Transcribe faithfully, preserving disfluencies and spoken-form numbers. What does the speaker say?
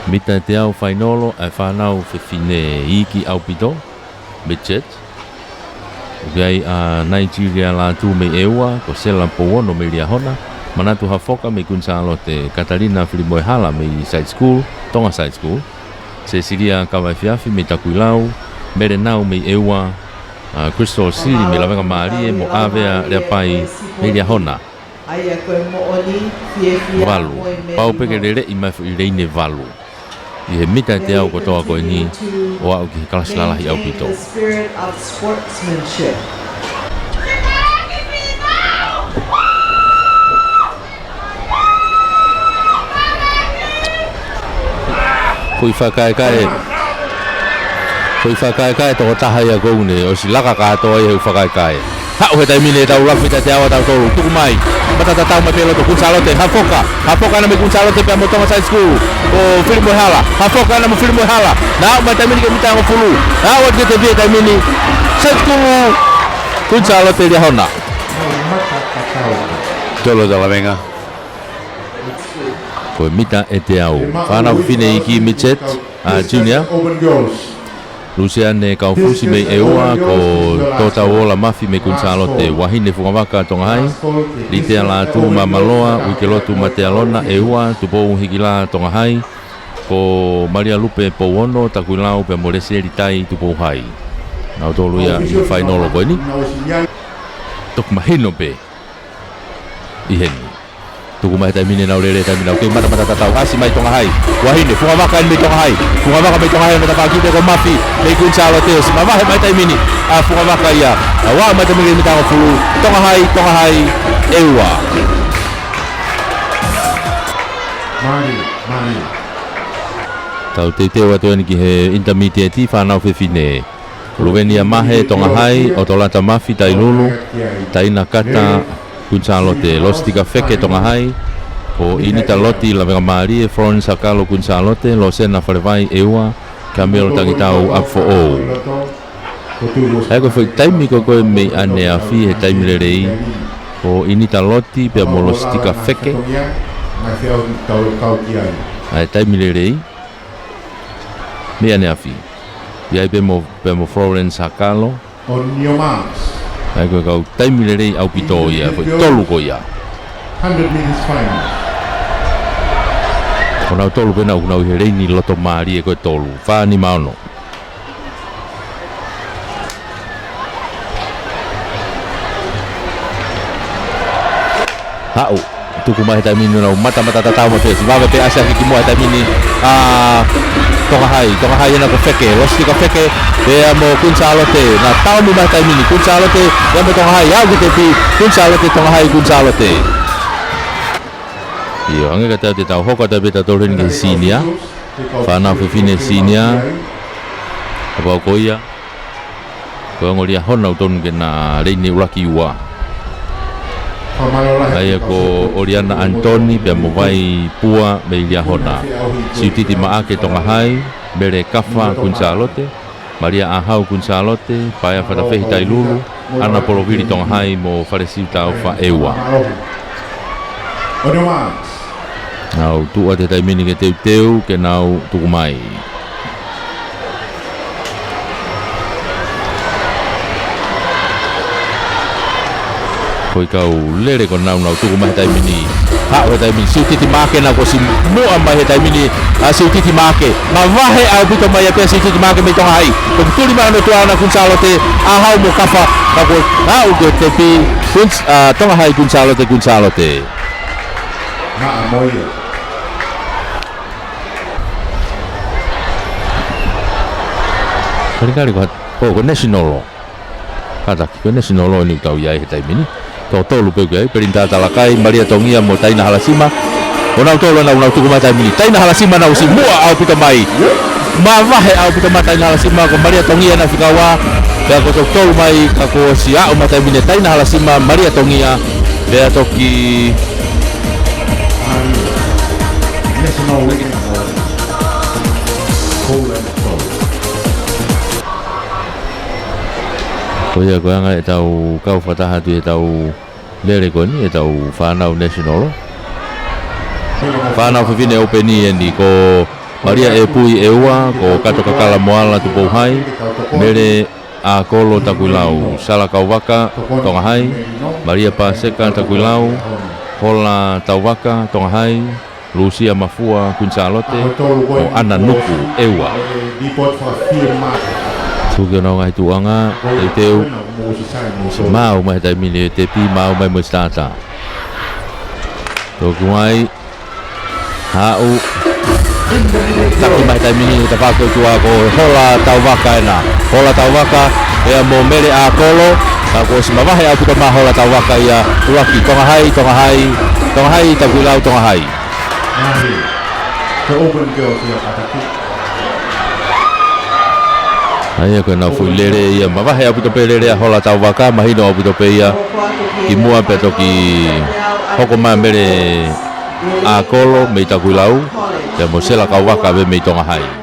Mita ʻe teau fainolo ʻa e fānau fefine iiki ʻaupito, midget. ʻOku ʻi ai ʻa Nigeria Lātū mei ʻEua, ko Sela Pouono mei Liahona, Manatu Hafoka mei Kuini Sālote, Katalina Filimoehala mei Side School, Tonga Side School, Sesilia Kavaefiafi mei Takuilau, Melenau mei ʻEua, ʻa Crystal Sili mei Lavengamālie mo ʻAvea Leapai mei Liahona. ʻA ia ko e moʻoni, fiefia valu. Mo e meʻa pau pē ke leleʻi mai foʻi leine valu ʻi he mita ʻe teau kotoa ko eni ʻo aʻu ki he kalasi lalahi ʻaupito. The spirit of sportsmanship. Ko e fakakaekae, ko e fakakaekae tokotaha ia ko eni, ʻosi laka kātoa ia he fakakaekae. Haʻu he taimi ni ʻetau lalafi mita ʻe teau ʻatautolu, tuku mai. Matatatau mai pē loto Kuini Sālote, Hafoka, Hafoka ʻana mei Kuini Sālote pea mo Tonga Side School, ko Filimoehala, Hafoka ʻana mo Filimoehala, naʻa aʻu mai taimi ni ki he mita hongofulu, naʻa aʻu atu ki he tepi he taimi ni, Side School, Kuini Sālote Liahona. Tolo talavenga. Ko e mita ʻe teau. Fānau fefine iiki midget, ʻa Junior. Lusiane Kaufusi mei ʻEua, ko Tōtauola Mafi mei Kuini Sālote, Vahine Fungavaka Tonga Hai, Litea Lātū Mamaloa, Uikelotu Matealona ʻEua, Tupou Hikila Tonga Hai, ko Malia Lupe Pouono, Takuilau pea mo Lesieli Tai Tupou Hai. Nautolu ia ʻi he fainolo ko eni. Toki mahino pē ʻi heni. Tuku mai he taimi ni ʻenau lele, taimi nau kei mata matatatau. ʻAsi mai Tonga Hai. Vahine, Fungavaka ʻeni mei Tonga Hai. Fungavaka mei Tonga Hai, ʻo ne tapaʻaki pē ko Mafi mei Kuini Sālote, ʻosi mavahe mai taimi ni ʻa Fungavaka ia. Naʻa aʻu mai taimi ni ki he mita hongofulu. Tonga Hai, Tonga Hai, ʻEua. Mali, mali. Tau teuteu atu ʻeni ki he intermediate fānau fefine. Luvenia Mahe, Tonga Hai, ʻOtolata Mafi, Tailulu, Taina Kata, Kuini Sālote, Lositika Feke, Tonga Hai, ko ʻInita Loti, Lavengamālie, Florence Hakalo, Kuini Sālote, Losena Falevai, ʻEua, Kamelo Tangitau, ʻApifoʻou. ʻA ia ko e foʻi taimi ko ē mei ʻaneafi he taimi lelei, ko ʻInita Loti pea mo Lositika Feke. ʻA e taimi lelei mei ʻaneafi. ʻI ai pē mo, pea mo Florence Hakalo. On your marks. ʻA ia ko e kau taimi lelei ʻaupito ia, foʻi tolu ko ia. Hundred meters final. Ko nautolu pē ena ʻoku nau ʻi he leini loto mālie ko e tolu, fā nima ono. Haʻu, tuku mai he taimi ni ʻo nau mata matatatau mai pē, ʻosi vave pē ʻasi hake ki muʻa he taimi ni ʻa Tonga Hai, Tonga Hai ʻena ko Feke, Lositika Feke, pea mo Kuini Sālote, naʻa tau mai he taimi ni, Kuini Sālote, pea mo Tonga Hai, aʻu ki he tepi, Kuini Sālote, Tonga Hai, Kuini Sālote. ʻIo, hangē ko ia te tau hoko atu pē ʻatautolu heni ki he senior. Fānau fefine senior. Kapau ko ia, ko e ongo Liahona ʻoku totonu ke na leini ʻuluaki ua. ʻA ia ko ʻOliana Anitoni pea mo Vai Pua mei Liahona. Siutiti Maʻake Tonga Hai, Mele Kafa Kuini Sālote, Malia ʻAhau Kuini Sālote, Paea Fatafehi Tailulu, ʻAna Polovili Tonga Hai mo Falesiu Taufa ʻEua. Nau tuʻu atu he taimi ni ke teuteu, ke nau tuku mai. Ko e kau lele ko ena ʻoku nau tuku mai he taimi ni. Haʻu he taimi ni, Siutiti Maʻake ʻena kuo ʻosi muʻa mai he taimi ni, ʻa Siutiti Maʻake. Mavahe ʻaupito mai ʻa pea Siutiti Maʻake mei Tonga Hai. Ko e tuli mai hono tuʻa ʻana Kuini Sālote, ʻAhau mo Kafa, ka kuo aʻu ki he tepi, Kuini, ʻa, Tonga Hai Kuini Sālote, Kuini Sālote. Maʻa mo ia. Kalikali ko ha-, ʻo, ko National ʻo. Kātaki, ko e National ʻeni ʻoku tau ʻi ai he taimi ni. Toko tolu pē ʻoku ʻi ai, Pelinitā Talakai, Malia Tongia mo Taina Halasima. Ko nautolu ʻena ʻoku nau tuku mai he taimi ni. Taina Halasima ʻena kuo ʻosi muʻa ʻaupito mai. Mavahe ʻaupito mai Taina Halasima, ko Malia Tongia ʻena fika ua. Pea ko e toko tolu mai, ka kuo ʻosi aʻu mai he taimi ni Taina Halasima, Malia Tongia. Pea toki National Weekend. Ko ia ko e anga ʻetau kau fakataha atu ʻi heʻetau lele ko eni, ʻetau fānau National. Fānau fefine ʻoupeni ʻeni ko Malia ʻEpui ʻEua, ko Kato Kakala Moala Tupou Hai, Mele ʻAkolo Takuilau, Sala Kauvaka Tonga Hai, Malia Paseka Takuilau, Hola Tauvaka Tonga Hai, Lusia Mafua Kuini Sālote, mo ʻAna Nuku ʻEua. Tuku ke nau ngaahi tuʻuʻanga, teuteu, maʻu mai he taimi ni e tepi, maʻu mai mo e sitata. Toki mai, haʻu. Taki mai he taimi ni, tafaʻaki ʻOtua ko Hola Tauvaka ena. Hola Tauvaka, ʻea mo Mele ʻAkolo, ka kuo ʻosi mavahe ʻaupito mai Hola Tauvaka ia, ʻuluaki, Tonga Hai, Tonga Hai, Tonga Hai, Takuilau, Tonga Hai. ʻA ia ko e nau foʻi lele ia, mavahe ʻaupito pē lele ʻa Hola Tauvaka, mahino ʻaupito pē ia, kimuʻa pea toki hoko mai Mele ʻAkolo mei Takuilau, pea mo Sela Kauvaka pē mei Tonga Hai.